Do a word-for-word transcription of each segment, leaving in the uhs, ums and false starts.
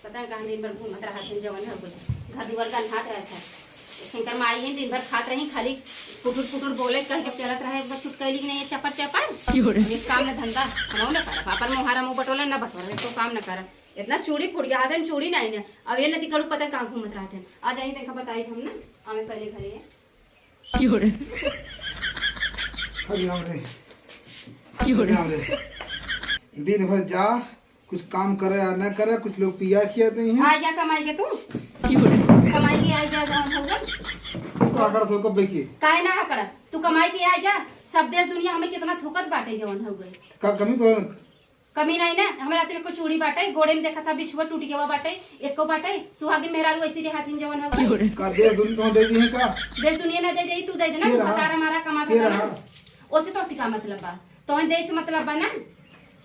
पता न कहाँ दिन भर घूमत रहत हैं, जवन हो गई। घर दुआर गन्हात रहत है। इनकर माई है, दिन भर खात रही, खाली फुटुर फुटुर बोले, कह के चलत रहे, एक बार चुटकैली के नहीं, चपर चपर। एक काम न धंधा, हम न करब। अपन मोहारा मुँह बटोला न बटोला, एको काम न करब। इतना चूड़ी फूट गया, हाथ में चूड़ी नहीं न। अब ये नदी करू पता न कहाँ घूमत रहत हैं। आ जाई, देखा, बताई हम ना, आवे पहले घरे है। क्यों रे? अरे राम रे। क्यों रे? अरे राम रे। दिन भर जा, कुछ काम करे या न करे, कुछ लोग पिया खिया नहीं है। आ जा कमाई के तू। क्यों रे? कमाई के आ जा, जवन होगा। तू का करत हो कब की? काहे ना हकड़ा? तू कमाई के आ जा। सब देश दुनिया हमें कितना थूकत बाटे, जवन हो गए। का कमी तो कमी नहीं ना, हमारे हाथ में एको चूड़ी बाटे, गोड़े में देखा था बिछुआ टूट गवा बाटे, एको बाटे, सुहागिन मेहरारू ऐसी रे हाथिन जवन हो गए। का देश दुनिया तो दे दी है का? देश दुनिया ना दे दे, तू दे देना, के तू रहा? बता रहा हमारा कमा के धंधा रहा? ना। ओसे तो ओसी का मतलब बा, तो देश से मतलब बा ना।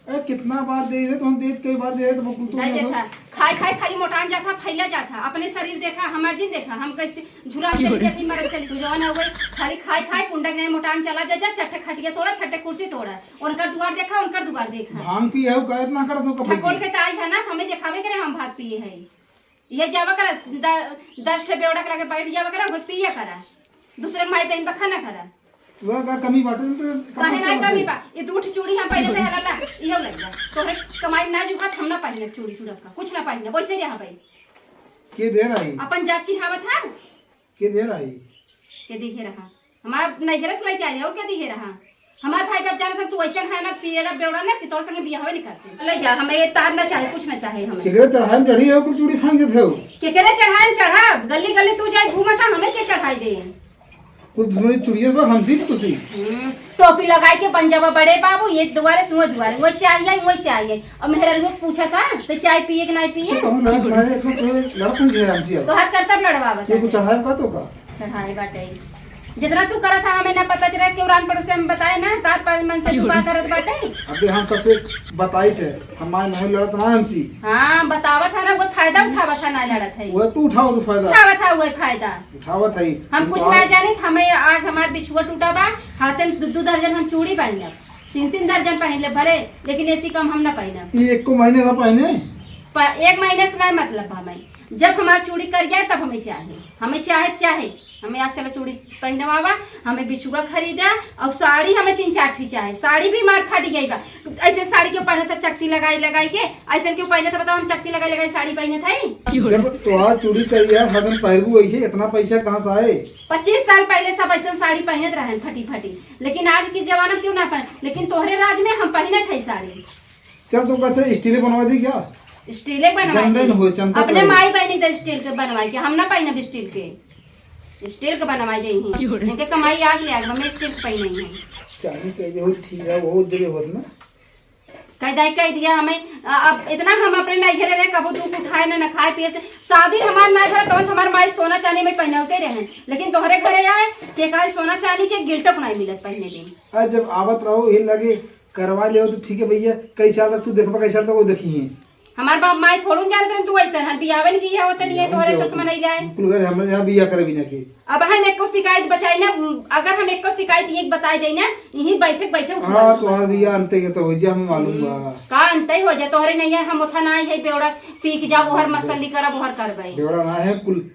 ए, कितना बार दे रहे, तो हम देश कई बार दे रहे, तो वो कुल तो दे नहीं देता। खाए खाए खाली मोटान जाता, फैला जाता, अपने शरीर देखा, हमार जिन देखा, हम कैसे झुरा चली जाती, मरल चली, तू जवन हो गई, खाली खाए खाए कुंडा गए मोटान चला जा, जा, चट्टे खटिया तोड़ा, चट्टे कुर्सी तोड़ा। उनकर दुआर देखा, उनकर दुआर देखा। भांग पिए हो, का इतना करत हो कब ढकोल की? के त आई है ना, तो हमें देखावे करे हम भांग पिए है। ये जावा करा, द-, दस ठे बेवड़ा के लगे बैठ जावा करा, वो पिया करा। दूसरे के माई बहन बखा ना करा। वह का कमी बाटे, तो कपड़ा काहे ना चलत कमी है। बा? ये दू ठे चूड़ी हम पहने से हलाला, इहो लग जा। तोहरे कमाई ना जुगत, हम ना पहने चूड़ी चूड़ा का, कुछ ना पहने, वैसे रहा भाई। के दे रही? अपन जात चिन्हावत है। के दे रही? के दिहे रहा? हमार नैहरे से लेके आई हो, के दिहे रहा? हमार भाई बाप जानत हम, तू ऐसे है ना, पियला बेवड़ा ना, कि तोर संगे बियाह नहीं करते। ले जा, हमें ये तार ना चाहे, कुछ ना चाहे हमें। केकरे चढ़ाई में चढ़ी हो, कुल चूड़ी फांग देते हो। केकरे चढ़ाई में चढ़ब? गली गली तू जाए घूमत है, हमें के चढ़ाई दे? कुल दुश्मनी चुड़िया पर हमसे भी खुशी। हम्म, टोपी लगाई के बन जावा बड़े बाबू, ये दुआरे से वो दुआरे, वो चाहिए, वो चाहिए। और मेहरारू पूछा था, तो चाय पिए कि नहीं पिए? अच्छा, कहूँ लड़त ना है, इतना कोई लड़त नहीं है हमसे अब। तो हर करतब लड़वा बता। क्यों, कुछ चढ़ाए का तो का? चढ़ाए बाटे। जितना तू करत हा, हमें ना पता चला, क्यों रान पड़ोस से हम बताए ना, तार पर मन से तू का करत बाटे? अबे हम सबसे बताई थे, हमारे नहीं लड़त ना हमसे। हाँ, बतावत है ना, वो फायदा उठावत है, ना लड़त है। वो तू उठावत है फायदा। उठावत है वो फायदा। उठावत है। हम कुछ ना जानी, हमें आज हमार बिछुआ टूटा बा, हाथे में दू, दू दर्जन हम चूड़ी पहनब, तीन, तीन दर्जन पहन ले भले, लेकिन ऐसी कम हम ना पहनब। ये एक को महीने ना पहने? प-, एक महीने से ना मतलब हमें, जब हमार चूड़ी कर जाए तब हमें चाहे, हमें चाहे, चाहे, हमें आज चलो चूड़ी पहनवावा, हमें बिछुआ खरीदा, और साड़ी हमें तीन चार ठी चाहे, साड़ी भी हमार फट गई बा। ऐसे साड़ी क्यों पहनत है चकती लगाई लगाई के? ऐसे क्यों पहनत है बताओ, हम चकती लगाई लगाई साड़ी पहनत है? जब तोहार चूड़ी करिया हरदम पहरबू ऐसे, इतना पैसा कहाँ से आए? पच्चीस साल पहले सब ऐसे साड़ी पहनत रहन फटी फटी, लेकिन आज की जमाना में क्यों ना पहने? लेकिन तोहरे राज में हम पहनत है साड़ी। चल तो अच्छा स्टील बनवा दी क्या? स्टील के बनवाए गंदे के। न होए, चमकत अपने रहे। माई बहनी दे स्टील के बनवाए के, हम ना पहनब स्टील के। स्टील के बनवाए दे ही। क्यों रे? इनके कमाई आग ले आग, हमें स्टील के पहने ही है। चांदी के जो ठीक है, वो जगह होत ना। कह दाई, कह दिया हमें, अ, अब इतना हम अपने नहीं घरे रहे, कबो दुख उठाए ना, ना खाए पिए से। शादी हमार ना घर, तवन हमार माई सोना चांदी में पहनावते रहे, लेकिन तोहरे घरे आए, ते कहे सोना चांदी के गिल्टो को नहीं मिलत पहने दिन। अरे जब आवत रहो, यही लगे करवा ले तो ठीक है भैया, कई साल तक तू देखबा, कई साल तक वो देखी है। हमार बाप माई थोड़ू जानत रहन तू ऐसा है, बियावन की है होते लिए हम तोहरे क्या सस होते? मनाई जाए। बिल्कुल, अगर हमारे यहाँ बिया करे बिना के। अब हम एको शिकायत बचाई ना, अगर हम एको शिकायत ये बताई दे ना, यहीं बैठे बैठे उठवा हाँ, लेब। तोहार बिया अंते के तो हो जा, हमें मालूम बा। हम्म, का अंते हो जा, तोहरे नहीं है, हम उठा ना आई है बेवड़ा, पी के जाओ, ओहर मसल्ली करब, ओहर करबे। बेवड़ा ना है, कुल,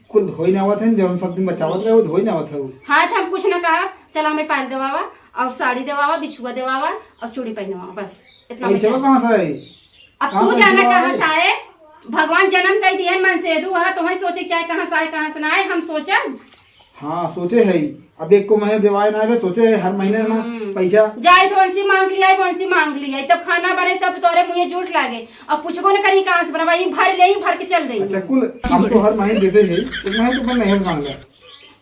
कुल धोई ना आवत है, जौन सब दिन बचावत रहे, वो धोई ना आवत है वो। हाँ, तो हम कुछ ना कहा, चला हमें पायल देवावा, और साड़ी देवावा, बिछुआ देवावा, और चूड़ी पहनवावा, बस, इतना पैसा बचा। कहाँ से आई? अब कहाँ तू से जाना आई? कहाँ से आए, भगवान जन्म दे दिए मन से दू, हाँ, तुम्हें सोचे चाहे कहाँ से आए, कहाँ से ना आए, हम सोचब। हाँ, सोचे है। अब एक को महीने दिवाए ना बे, सोचे है हर महीने ना हम्म। पैसा। जाए तो उनसे मांग लिया, उनसे मांग लिया, तब खाना बने, तब तोरे मुँहे जूठ लागे। अब पूछबो न करी कहाँ से बनवा, ई भर ले, ई भर के चल दे। अच्छा, कुल हम तो हर महीने देते हैं, एक महीने तो अपन नहीं मांग ले।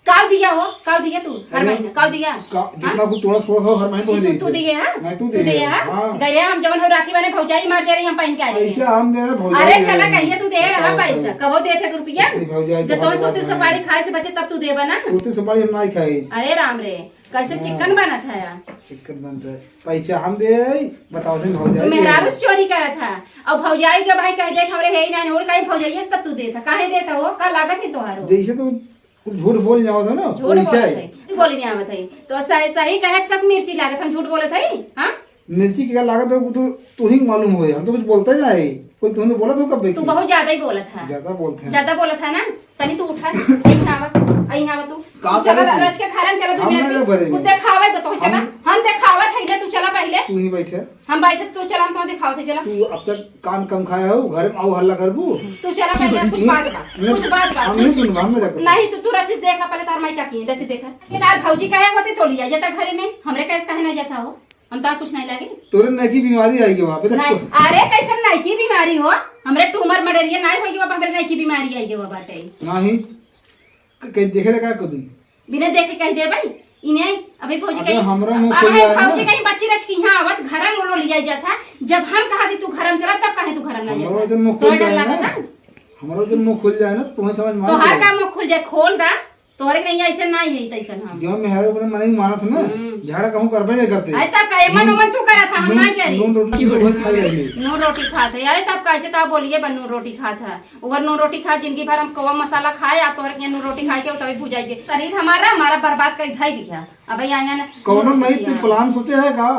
काव दिया हो, काव दिया तू, हर अरे, महीने, काव दिया? का, हाँ? जितना कुछ थोड़ा थोड़ा हो, हर महीने ई तुम्हें तू, देते तू हैं। दिए, हाँ? नहीं, तू तू दिए, दिए, हाँ? हाँ। गरे हम जवन हो राखी बने भौजाई मार दे रही, हम पहन के आ रही पैसा हैं। हम दे रहे, भौजाई अरे दे चला, रहे हैं। कहिए तू दे रहा बताओ, पैसा, बताओ। कबो दे थे रुपया? नहीं, भौजाई जब तो तुम्हें बात सुरती नहीं सुपारी है। खाए से बचे तब तू देबा ना? सुरती सुपारी हम नहीं खाए। अरे राम रे, कैसे हाँ। चिकन बनत है यार? चिकन बनता है। पैसा हम दे आई, बताओ थे भौजाई तू दे मेहरारू आई। से चोरी करत है। और भौजाई के भाई कह दे, "हमरे है ही ना, और काहे भौजाई है, तब तू देता, काहे देता हो? का लागत है तोहारो?" जैसे तू कुछ झूठ बोल जाओ था ना, झूठ वैसे बोलत है। है, बोल नहीं आवत है। तो सही, सही कहे सब मिर्ची लागत, हम झूठ बोलत है, हाँ? मिर्ची के का लागत है, वो तो तू ही मालूम होए, हम तो कुछ बोलते ना है। कुल तूने बोला तो कब तू देखी? बहुत ज्यादा ही बोलत है। ज्यादा बोलत है। ज्यादा बोलत है ना? तनी तू उठा, अइहाँ आवा, अइहाँ आवा तू। का तू चला, करे तू? रच के घर में चला, दो हम मिनट ना में। भरे कुछ में। देखावे को तो चला, हम हम देखावत है ना, तू चला पहिले। तू ही बैठे। हम बैठे, तू चला, हम तो देखावत है, चला। तू अब तक कान कम खाए हो, घर में आओ हल्ला करबू। तू चला पहिले, कुछ नहीं, बात बा, नहीं, कुछ बात बा, हम कुछ नहीं सुनबा, हम ना जाबो। नहीं, तू, तू रचिस देखा पहिले, तार माई का की, रचिस देखा। ये तार भौजी काहे होती तो लिया जाता घरे में, हमरे कैसे काहे ना जाता हो? हम तो कुछ नहीं लागे। तोरे नई की बीमारी आई है वहाँ पे, देख नहीं, तो। अरे कैसन नई की बीमारी हो? हमरे ट्यूमर मलेरिया नहीं होई कि बाबा हमरे नई की बीमारी आई है बाटे। नहीं, क-, कहीं देखे रखा को दिन। बिना देखे कह दे भाई, इन्हें अभी भौजी अबे कहीं, हमरा मुंह अबे खुल जाए ना। भौजी कहीं बच्ची रच की यहाँ आवत घर में लो लिया जाता। जब हम कहा थी तू घर में चला, तब कहे तू घर में ना हमरा जाता। जब मुंह तोर खुल डर जाए लगा ना, था? हमरा जब मुंह खुल जाए ना, तो तुम्हें समझ में आ तोहार जाए। का मुंह खुल जाए, खोल दा। तोहरे के नहीं, ऐसे नहीं है, तैसन हम। जो मेहरारू के मन ही मानत ना, हम्म। झगड़ा कहूँ करबे नहीं करते। अरे तब का, एमन नून, ओमन तू करत है, हम नून, नहीं करी। नून रोटी तो वही खाई रहली। नून रोटी खात है, अरे तब कैसे तब बोलिए बा नून रोटी खात है। ओकर नून रोटी खात, जिंदगी भर हम कौवा मसाला खाए, आ तोहरे के नून रोटी खाए के, तभी भुजाई के। शरीर हमारा, हमारा बर्बाद कर धाई दिखा। अब यहाँ ना कौनो नून नहीं, रोटी तू है। प्लान सोचे है का?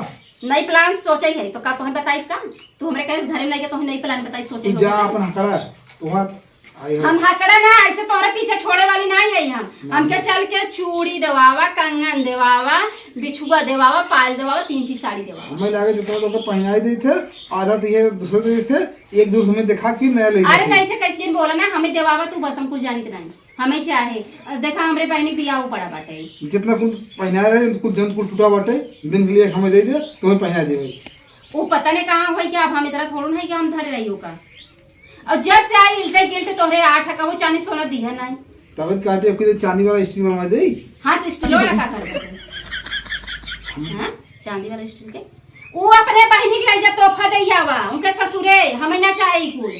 नई प्लान सोचे है, तो का तोहे बताई का? तू हमरे कहे घरे में नहीं के, तोहे नई प्लान बताई, सोचे तू हो जा बताई। अपन हकड़ा, तोहार आई हो। हम हकड़ा ना, ऐसे तोहरे पीछे छोड़े वाली नहीं है हम। नहीं। हमके चल के चूड़ी देवावा, कंगन देवावा, बिछुआ देवावा, पायल देवावा, तीन ठी साड़ी देवावा। हमें लागे जितना तो ओकर पहनाई देते, आधा दिए दूसरे देते, एक दूर हमें दिखा के नया ले अरे जाते। कैसे, कैसे दिन बोला ना, हमें देवावा तू बस, हम कुछ जानित नहीं। हमें चाहे, देखा हमरे बहनी बियाह पड़ा बाटे। जितना कुल पहना रहे, कुल जन कुल टूटा बाटे, दिन के लिए हमें दे दे, तुम्हें पहना दे भाई। वो पता नहीं कहाँ होई क्या, अब हम इतना थोड़ो नहीं कि हम धरे रही का। और जब से आई इल्टे गिल्टे तोहरे आठ का वो चांदी सोना दिया नहीं। तब कहते अब किधर चांदी वाला स्टील बनवा दे। हाँ, तो स्टील वाला का कर देते? हाँ, चांदी वाला स्टील के। वो अपने बहनी के ले जा तोहफा दे आवा, उनके ससुरे, हमें ना चाहे कुल।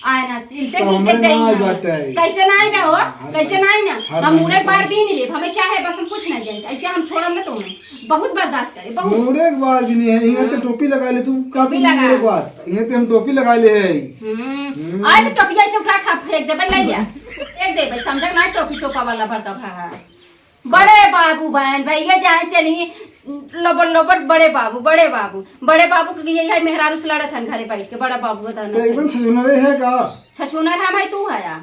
आए ना, इल्टे तो गिल्टे हमरे दे ना ही आज ना। बाटे। कैसे ना आई ना हो? हर कैसे बार, ना आई ना? हर हम बार मुड़े बार बाटे। भी नहीं लेब, हमें चाहे बस हम कुछ ना जाए, ऐसे हम छोड़ब ना तुम्हें। बहुत बर्दाश्त करे, बहुत। मुड़े के बार भी नहीं है, इहाँ तो हाँ। टोपी लगा ले तू, का टोपी तू लगा। मुड़े के बार? इहाँ तो हम टोपी लगा ले है। हम्म। हम्म। आज तो टोपी ऐसे उठा खा फेंक दे, भाई ले जा। फेंक दे भाई, समझा ना टोपी टोपा वाला बड़का भा। बड़े बाबू बहन भैया जाए चली, लोबर लोबर बड़े बाबू, बड़े बाबू, बड़े बाबू के यही है मेहरारू से लड़त हन घरे बैठ के, बड़ा बाबू बता तो ना। एकदम छछुनरे है का? छछुनर हम है, तू है या?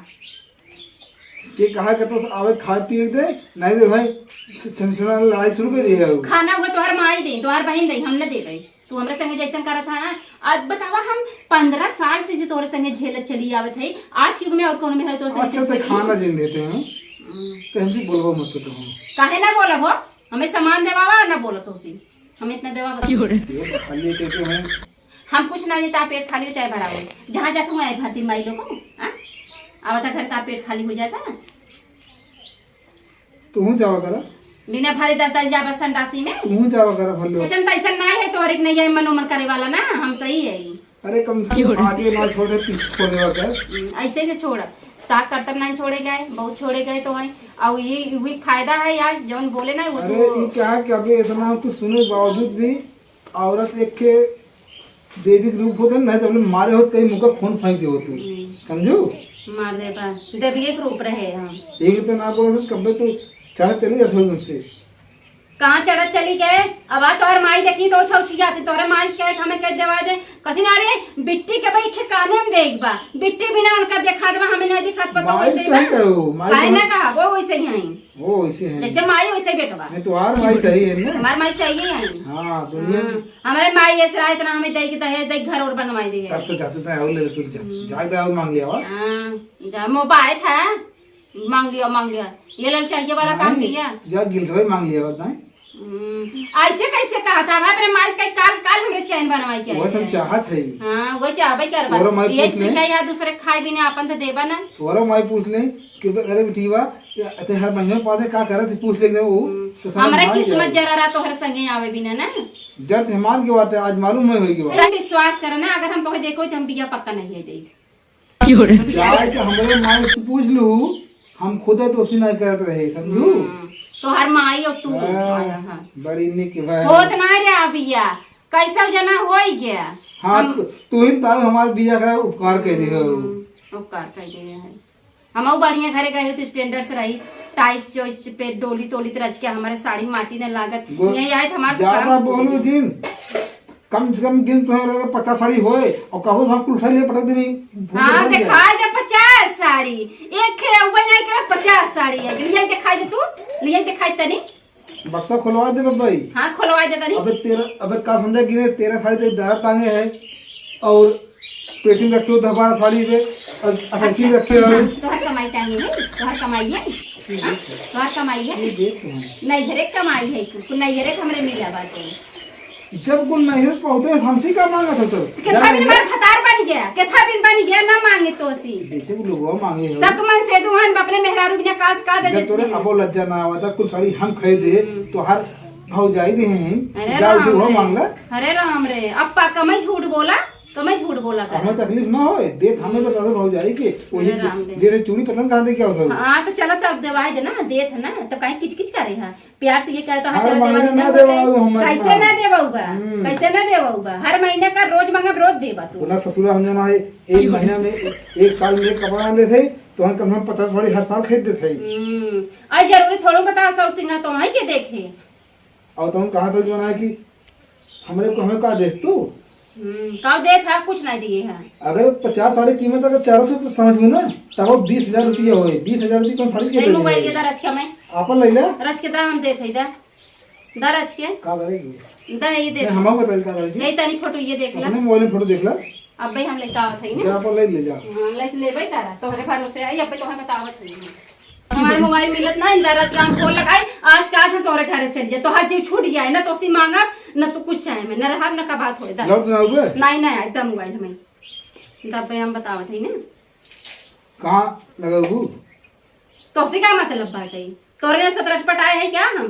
के कहा के तो आवे खाए पिए दे, नहीं दे भाई, छछुनर लड़ाई शुरू कर दिया है। खाना हुआ तोहर माई दे, तोहर बहन दे, हम न दे भाई। तू हमरे संगे जैसन करत है ना, आज बतावा हम पन्द्रह साल से जे तोहरे संगे झेलत चली आवत है, आज के युग में और कौनो मेहर तोहरे संगे अच्छा, झेल तो चली? खाना जिन देते हैं, हम्म। तो हमसे बोलबो मत तो हम। काहे ना बोलब हो? हमें सामान देवावा ना बोलत हो सी। हम इतना देवा बता। ये तो खाली कहते हैं। हम कुछ ना देता, पेट खाली हो चाहे भरा हो। जहाँ जात हूँ आए भरती माई लोगों, हाँ? आवता घर का पेट खाली हो जाता। तू जावा करा। बिना भरे दस दस जाबा संडासी में। तू जावा करा भर लो। ऐसन तैसन ना है, तोहरे के नहीं है, मनो मन करे वाला ना, हम सही है। अरे कम से कम आगे ना छोड़े, पीछे छोड़े वाला। हम्म, ऐसे ही छोड़। ताक करतब नहीं छोड़े गए, बहुत छोड़े गए तो है। और ये, ये फायदा है यार, जौन बोले ना, वो अरे, तो ये क्या है कि अभी इतना कुछ सुने के बावजूद भी औरत एक के देवी के रूप होते ना, तो अपने मारे होत कहीं मुका खून फेंक दे होत। हम्म। समझू? मार दे बा, देवी के रूप रहे हम। एक तो ना बोला था, कब्बे तो चढ़ चली जाते हो तुमसे। कहाँ चढ़त चली गए? अब आ तोहर माई देखी तो छौछी जाती, तोहरे माई से कहे, हमें कह देवा दे। कथी ना रे, बिट्टी के भाई खे काने में देख बा। बिट्टी बिना उनका देखा देवा, हमें नहीं दिखात पता माई वैसे ही कहाँ ना। कहो? माई काहे कहाँ? ना कहा, वो वैसे ही आई। वो वैसे है। जैसे माई वैसे ही बेटवा। नहीं, तोहार माई सही है ना? हमार माई सही ही आई। हाँ, दुनिया में हाँ, हमारे माई ऐसे रहा, इतना हमें दे के दहेज, दे के घर और बनवाई दी है। तब तो जाते थे, और ले ले, तू जा। हम्म। जाके और मांग लिया, और? हाँ, जा, मोबाइल था। मांग लिया, मांग लिया। ये ललचाइए वाला काम नहीं, किया। जा गिल्ट भाई मांग लिया, बात नहीं। हम्म, ऐसे कैसे कहा था? भाई, अपने माई से काल, काल हमरे चैन बनवाई के वो आई तो हम है। चाहत है। हाँ, वो चाहबे करबा। तोरा माई ये पूछ ले। सिखाई है, दूसरे खाए भी नहीं, आपन तो देबा ना। तोरा माई पूछ ले कि बे-, अरे बिटिया, ये ते हर महीने पाते का करत है, पूछ ले वो। हम्म, तो समझ हमरे में आ किस्मत जाए। जरा रहा तोहरे संगे आवे बिना ना। जर मान के बात है, आज मालूम है होई के बात। सही विश्वास करे ना, अगर हम तोहे देखो तो हम बिया पक्का नहीं है दे। जाए के हमरे माई से पूछ लू, हम खुदे दोषी नहीं करत रहे, समझू? हम्म, तोहर माई और तू हाँ, आया है। बड़ी निक बा। होत ना रे आ बिया, कैसा जना होई गया। हाँ, हम तू, तू ही ताऊ हमार बिया का उपकार कर दे हो। हम्म, उपकार कर दे है। हम बढ़िया घरे गए हो तो स्टैंडर्ड से रही, टाइस चोइस पे डोली तोली रच के हमारे साड़ी माटी न लागत। गो-, यही आए तो हमारे ज्यादा काम बोलू जिन। कम से कम गिन तुम्हें लगे पचास साड़ी होए, और कबो हम कुल उठा लिए पटक देनी। हाँ, दिखाई दे पचास साड़ी। एक खे अउबे नहीं करे, पचास साड़ी है। लिया दिखाई दे तू, लिया दिखाई तनी। बक्सा खोलवा दे भाई। हाँ, खोलवा दे तनी। अबे तेरह, अबे का समझा गिने, तेरह साड़ी तो डायरेक्ट टांगे है, और पेटी में रखे हो दस बारह साड़ी रे, और अटैची में रखे हो। हाँ, तोहर कमाई टांगे है, तोहर कमाई है। हाँ, तोहर कमाई है। ये देख कमाई। नैहरे कमाई है, कुल नैहरे के हमरे मिला बाटे। जब कुल नैहरे पहुंचे, हमसे का मांगत हो तो? केथा बिन मार भतार बन गया, केथा बिन बन गया, ना मांगे तो सी। जैसे वो लोगवा मांगे हो। सब मन से दुहान अपने मेहरारू बिना कास का दे जब तोरे देती है। अबो लज्जा ना आवता, कुल साड़ी हम खरीदे, हम्म। तो हर भौजाई दे हैं, अरे जाओ राम से वो रे। मांग ला। अरे राम रे, अब पा कमई झूठ बोला, कमई झूठ बोला कर। हमें तकलीफ ना होए, देख हमें बता दो भौजाई के, वही अरे राम रे। दे रहे चूड़ी पसंद कहाँ दे क्या होता है? हाँ, तो चला तब देवाई दे ना, देत है ना, तब काहे किचकिच करे है? प्यार से ये कहता है, हर चला महीने देवाई दे ना ना देवाऊ बताई। हमारे कैसे पास। ना देवाऊ बा? हम्म। कैसे ना देवाऊ बा? हर महीने का रोज मांगब, रोज देबा तू। बोला ससुरा हम जो ना है, एक महीना में, एक साल में एक कपड़ा ना लेते, तो हम कम से कम पचास साड़ी हर साल खरीद देते। हम्म। आई जरूरी थोड़ो बता सौ सिंगा तो है के देखे। और तुम कहा था जो ना है कि हमरे को, हमें का देख तू? हम्म, का देख है, कुछ नहीं दिए है। अगर पचास साड़ी कीमत अगर चार सौ समझ में ना, तब वो बीस हजार रुपया होए, बीस हजार रुपया कौन साड़ी के नहीं, दे मोबाइल दे? के दा रच के मैं। आपन ले ले। रच के दा हम देत है, दा। दा रच के। का करेगी? दा ये दे। नहीं, हम बताइए का करेगी? यही तारी फोटो ये देख ला। अपने मोबाइल में फोटो देख ला। अब भाई हम लेके आवत है ना। जा, आपन ले ले जा। हाँ, ले, ले भाई तारा, तोहरे भरोसे आई, अब भाई तोहरे बतावत है। हमारे मोबाइल मिलत ना, इंदा रात काम फोन लगाई, आज के आज हम तोरे घरे चल जाए, तोहार जीव छूट जाए ना, तो उसी मांगब, ना तू कुछ चाहे में, ना रहब, ना का बात होए, दा। लौट ना आउबे? नहीं, नहीं, एकदम मोबाइल हमें। दबे हम बतावत है ना। कहाँ लगाऊ? तो उसी का मतलब बाटे? तोरे सतरट पटाए है क्या हम?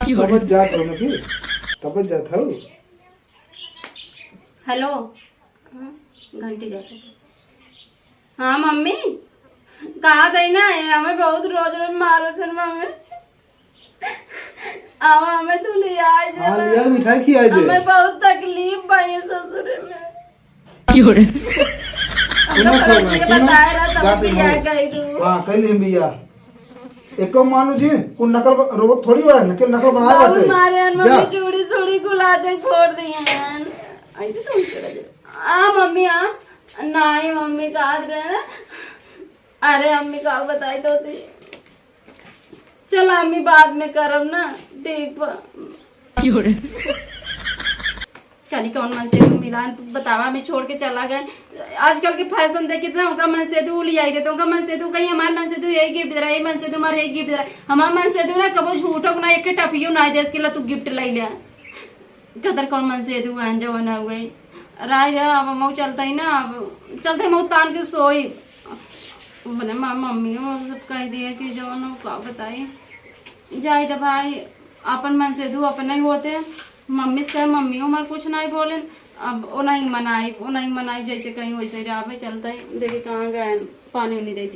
तब जात हो ना फिर? तब जात हो? हेलो। हाँ, घंटी जाता है। हाँ, मम्मी, कहा था ना, ये हमें बहुत रोज रोज मारो थे, मम्मी। अब हमें तू ले आए हाँ, जरा। ले आए, मिठाई खियाए दे। हमें बहुत तकलीफ बा ये ससुरे में। क्यों रे? हम तो सुनो, पड़ोसी के सुनो, बताए रहा, तब जाते भी आ हैं। गई तू। हाँ, कल हम भी यार। एको मानू जी, कुल नकल ब-, रोबोट थोड़ी बा, नकल, नकल बनाए बहुत बाटे। मारे हैं, जा। मम्मी चूड़ी, चूड़ी कुल आते फोड़ दिए हैं। ऐसे तो नहीं चला जाए। आ, मम्मी, आ। नहीं, मम्मी, कहा रहे ना। अरे, मम्मी, का बताई तो थी। चल, मम्मी, बाद में करब ना। ठीक बा। क्यों रे? कनी कौन मनसेधू मिलान बतावा में छोड़ के चला गए। आजकल के फैशन देखित ना, उनका मनसेधू लियाई देते, उनका मनसेधू कहीं हमार मनसेधू यही गिफ्ट दे रहा है, ये मनसेधू हमारे यही गिफ्ट दे रहा है। हमार मनसेधू ना कबो झूठो ना एक टपियो ना दे, इसके ला तू गिफ्ट लाई ले। कदर कौन मनसेधू है, जवन हुए। राय दे, अब मऊ चलता ही ना, अब चलते मऊ तान के सोई। बने माँ मम्मी वो सब कह दिया कि जवन हो का बताई। जाए दे भाई, अपन मनसेधू अपने ही होते। मम्मी से कहे, मम्मी हमार कुछ नहीं बोले। अब ओ नहीं मनाई, ओ नहीं मनाई, जैसे कहीं वैसे जावे चलता ही। देखी कहाँ गए, पानी उनी दे दी।